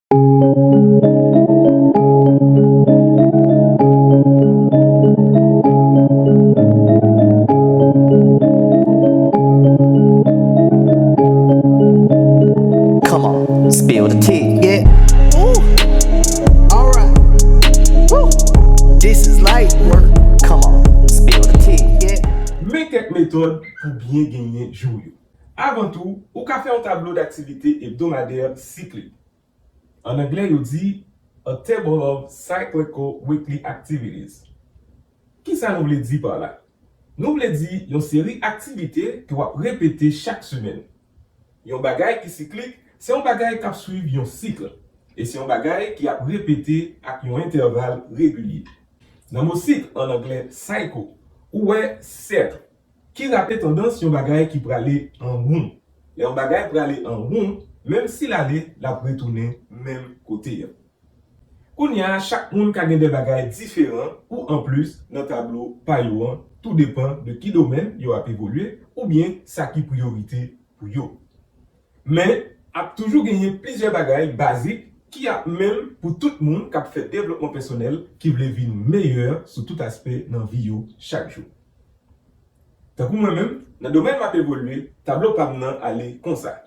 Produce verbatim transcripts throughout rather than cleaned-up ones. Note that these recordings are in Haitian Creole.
Come on, spill the tea, yeah. Ooh, alright. Woo. This is light work. Come on, spill the tea, yeah. Men kèk metòd pou byen genyen jou yo. Avan tou, ou ka fè yon tablo daktivite ebdomadè siklik. An anglè, yo di a table of cyclical weekly activities. Kisa nou vle di pa la? Nou vle di yon seri aktivite ke w ap repete chak semèn. Yon bagay ki siklik, se yon bagay k ap swiv yon sik. E se yon bagay ki ap repete ak yon entèval regilye. Nan mo sik, an anglè, cycle, ou wè sèk, ki raple tandans yon bagay ki prale an won. Lè yon bagay prale an won, menm si l ale, l ap retounen menm kote a. Kounye a, chak moun ka gen de bagay diferan ou anplis nan tablo pa yo an, tou depan de ki domèn yo ap evolye oubyen sa ki priyorite pou yo. Men, ap toujou genyen plizyè bagay bazik ki ap menm pou tout moun k ap fè devlopman pèsonèl ki vle vin meyè sou tout aspè nan vi yo chak jou. Tankou mwen menm, nan domèn m ap evolye, tablo pa m nan ale konsa.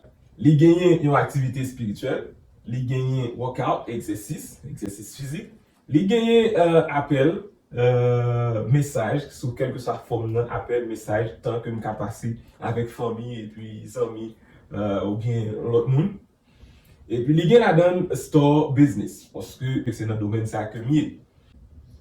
Li genyen yon aktivite espirityèl, li genyen workout, egzèsis, egzèsis fizik, li genyen, euh, apèl, euh, mesaj, sou kèlkeswa fòm nan, apèl, mesaj, tan ke m ka pase avèk fanmi epi zanmi, euh, oubyen lòt moun. Epi li gen ladan store business, paske se nan domèn sa ke m ye.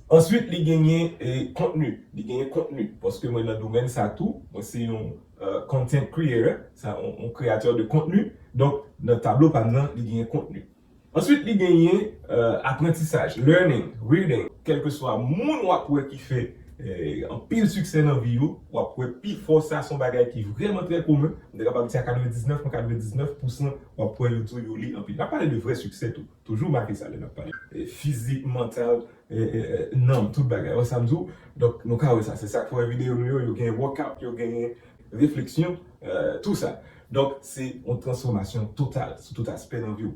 Answit, li genyen, eh, kontni. Li genyen kontni, paske mwen nan domèn sa tou, mwen se yon, euh, content creator, sa, yon, yon kreyatè de kontni. Donk, nan tablo pa m nan, li genyen kontni. Answit, li genyen, euh, aprantisaj, learning, reading, kèlkeswa moun w ap wè ki fè, eh, anpil siksè nan vi yo, w ap wè pifò sa se yon bagay ki vrèman trè komen. M te kapab di a katrevendiznèf pwen katrevendiznèf pousan w ap wè yo di w yo li anpil. N ap pale de vrè siksè tou. Toujou make sa lè n ap pale. Eh, fizik, mantal, eh, eh, eh, nanm, tout bagay. Wè sa m di w? Donk, nou ka wè sa. Se sa k fè videyo nou yo, yo gen workout, yo gen refleksyon, euh, tou sa. Donk, se yon transfòmasyon total sou tout aspè nan vi w.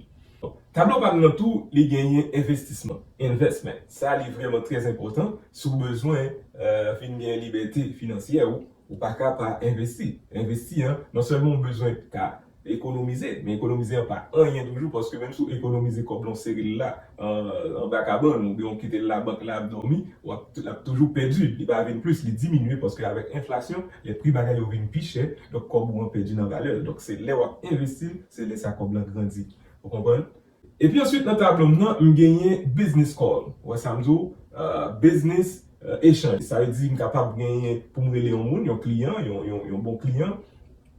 Tablo pa m nan tou, li genyen envestisman, investment. Sa, li vrèman trè enpòtan. Si w bezwen, euh, vin gen libète finansyè ou, ou pa ka pa envesti. Envesti an, non sèlman w bezwen ka ekonomize, men ekonomize an pa anyen toujou, paske menm si w ekonomize kòb la, w sere l la, an, anba kabann, oubyen w kite l labank la ap dòmi, w ap, l ap toujou pèdi, li pa vin plis, li diminye, paske avèk enflasyon, lè pri bagay yo vin pi chè, donk kòb ou an pèdi nan valè l. Donk se lè w ap envesti l, se lè sa kòb lan grandi. Ou konprann? Epi answit, nan tablo m nan, m genyen business call. Ou wè sa m di w? Euh, business, euh, echanj. Sa vle di m kapab genyen pou m rele yon moun, yon kliyan, yon, yon, yon bon kliyan,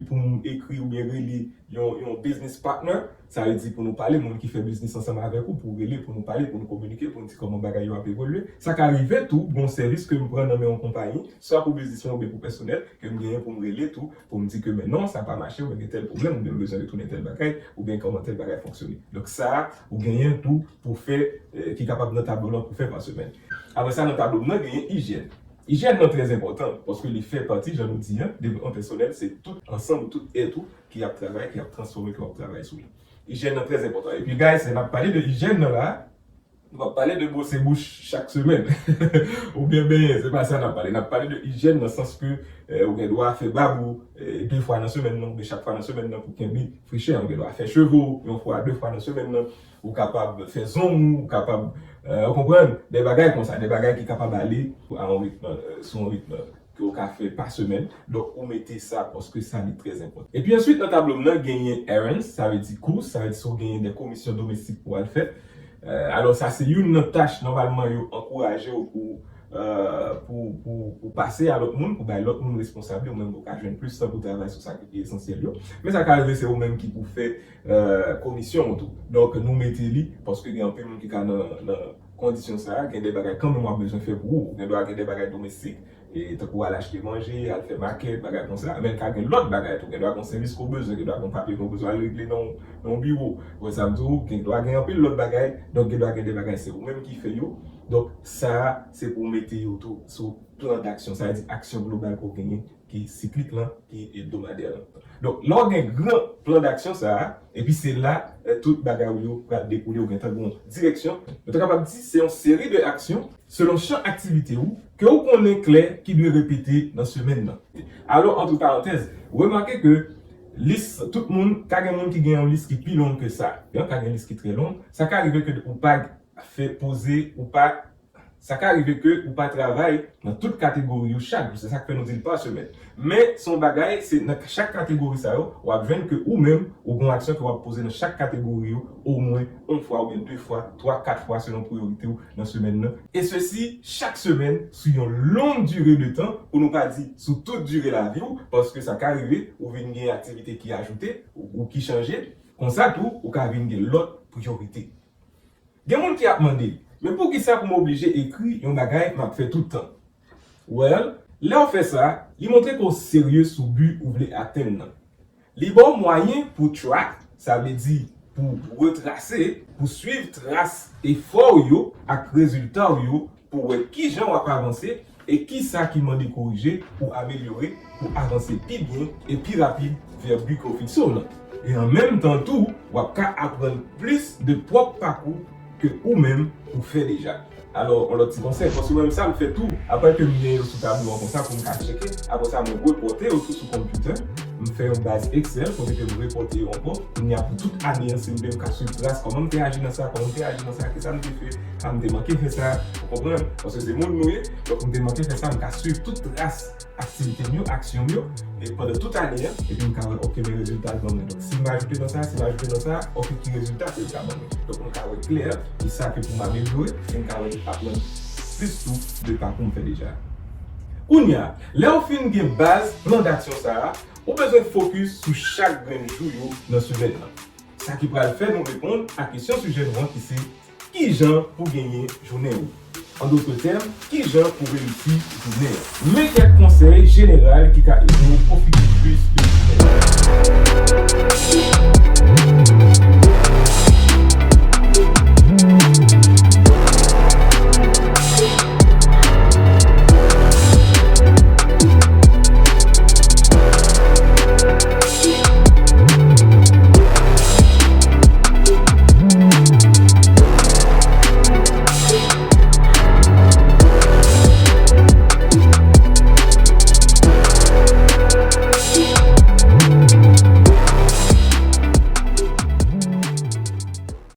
pou m ekri oubyen rele yon, yon business partner. Sa vle di pou nou pale, moun ki fè biznis ansanm avèk ou, pou w rele, pou nou pale, pou nou kominike, pou nou di kòman bagay yo ap evolye. Sa ka rive tou, gen yon sèvis ke m pran nan men yon konpayi, swa pou biznis mwen oubyen pou pèsonèl, ke m genyen pou m rele tou, pou m di ke, men non, sa pa mache, oubyen gen tèl pwoblèm, oubyen m bezwen retounen tèl bagay, oubyen kòman tèl bagay fonksyone. Donk sa, ou genyen tou pou fè, eh, ki kapab nan tablo lan pou fè pa semèn. Apre sa, nan tablo m nan, genyen ijyèn. Ijyèn nan trè enpòtan, paske li fè pati, jan nou di an, devlopman pèsonèl, se tout ansanm, tout èt ou ki ap travay, ki ap transfòme, ki ap travay sou li. Ijyèn nan trè enpòtan. Epi, guys, lè n ap pale de ijyèn nan la, nou p ap pale de bwose bouch chak semèn. Oubyen benyen, se pa sa n ap pale. N ap pale de ijyèn nan sans ke, eh, ou gen dwa fè bab ou, eh, de fwa nan semèn nan, oubyen chak fwa nan semèn nan pou kenbe frechè. Ou gen dwa fè cheve w yon fwa, de fwa nan semèn nan. Ou kapab fè zong ou, ou kapab, eh, ou konprann? De bagay konsa, de bagay ki kapab ale a yon ritm, eh, sou yon ritm ke w ka fè pa semèn. Donk, ou mete sa paske sa li trè enpòtan. Epi answit, nan tablo m nan, genyen errands, sa vle di kous, sa vle di si w genyen de komisyon domestik pou w al fè. Eh, alò, sa se youn nan tach nòmalman yo ankouraje w pou, eh, pou, pou, pou pase a lòt moun, pou bay lòt moun responsab yo, ou menm pou w ka jwenn plis tan pou w travay sou sa ki pi esansyèl yo. Men sa ka rive se ou menm ki pou fè, eh, komisyon w tou. Donk, nou mete li, paske gen anpil moun ki ka nan, nan kondisyon sa a, gen de bagay kanmenm w ap bezwen fè pou ou. Ou gen dwa gen de bagay domestik, e tankou al achte manje, al fè makèt, bagay konsa. Men ka gen lòt bagay tou. Gen dwa gen yon sèvis ke w bezwen, gen dwa gen yon papye ke w bezwen al regle nan, nan yon biwo. Ou wè sa m di w, gen dwa gen anpil lòt bagay. Donk, gen dwa gen de bagay se ou menm ki fè yo. Donk, sa a, se pou w mete yo tou sou plan d'action. Sa vle di aksyon global ke w genyen ki siklik lan, ki ebdomadè lan. Donk, lè w gen gran plan d'action sa a, epi se la, eh, tout bagay ou yo pral dekoule, ou gentan gen yon direksyon. Nou ta kapab di se yon seri de aksyon selon chan aktivite ou, ke ou konnen klè ki dwe repete nan semèn nan. Alò, antre parantèz, remake ke lis, tout moun, ka gen moun ki gen yon lis ki pi long ke sa. Yon ka gen lis ki trè long. Sa ka rive ke ou pa fè poze, ou pa, sa ka rive ke ou pa travay nan tout kategori yo chak jou. Se sa k fè nou di l pa semèn. Men, se yon bagay, se nan chak kategori sa yo, w ap jwenn ke ou menm, ou gen yon aksyon ke w ap poze nan chak kategori yo, omwen yon fwa oubyen de fwa, twa, kat fwa selon priyorite w nan semèn nan. E sesi, chak semèn, sou yon long dire de tan, pou nou pa di sou tout dire lavi w, paske sa ka rive, ou vin gen aktivite ki ajoute, ou, ou ki chanje, konsa tou, ou ka vin gen lòt priyorite. Gen moun ki ap mande, men poukisa pou m oblije ekri yon bagay m ap fè tout tan? Well, lè w fè sa, li montre ke w serye sou bi ou vle atenn nan. Li ba w mwayen pou track, sa vle di pou retrase, pou swiv tras efò w yo ak rezilta w yo, pou wè kijan w ap avanse e kisa ki mande korije pou amelyore, pou avanse pi byen e pi rapid vè bi ke w fikse w lan. E an menm tan tou, w ap ka aprann plis de pwòp pakou ke ou menm ou fè deja. Alò, yon lòt ti konsèy, paske mwen menm sa m fè tou, apre ke m gen yo sou tablo an konsa pou m ka tcheke, apre sa mwen repòte yo tou sou konpitè, m fè yon baz Excel kote ke m repòte yo ankò, kounye a pou tout ane an, si m vle m ka swiv tras, kòman m te aji nan sa, kòman m te aji nan sa, kisa m te fè, a m te manke fè sa, ou konprann? Paske se moun nou ye, donk m te manke fè sa, m ka swiv tout tras aktivite m yo, aksyon m yo, e pandan tout ane an, epi m ka wè, oke, men rezilta l ban mwen. Donk, si m ajoute nan sa, si m ajoute nan sa, oke, ki rezilta ke l ka ban mwen. Donk, m ka wè klè kisa ke pou m amelyore, e m ka wè aprann plis tou de pakou m fè deja. Kounye a, lè w fin gen baz plan d'action sa a, ou bezwen fokis sou chak grenn jou yo nan semèn nan. Sa ki pral fè nou reponn a kesyon sijè nou an ki se, kijan pou genyen jounen ou? An dòt tèm, kijan pou reyisi jounen an? Men kèk konsèy jeneral ki ka ede w pwofite plis de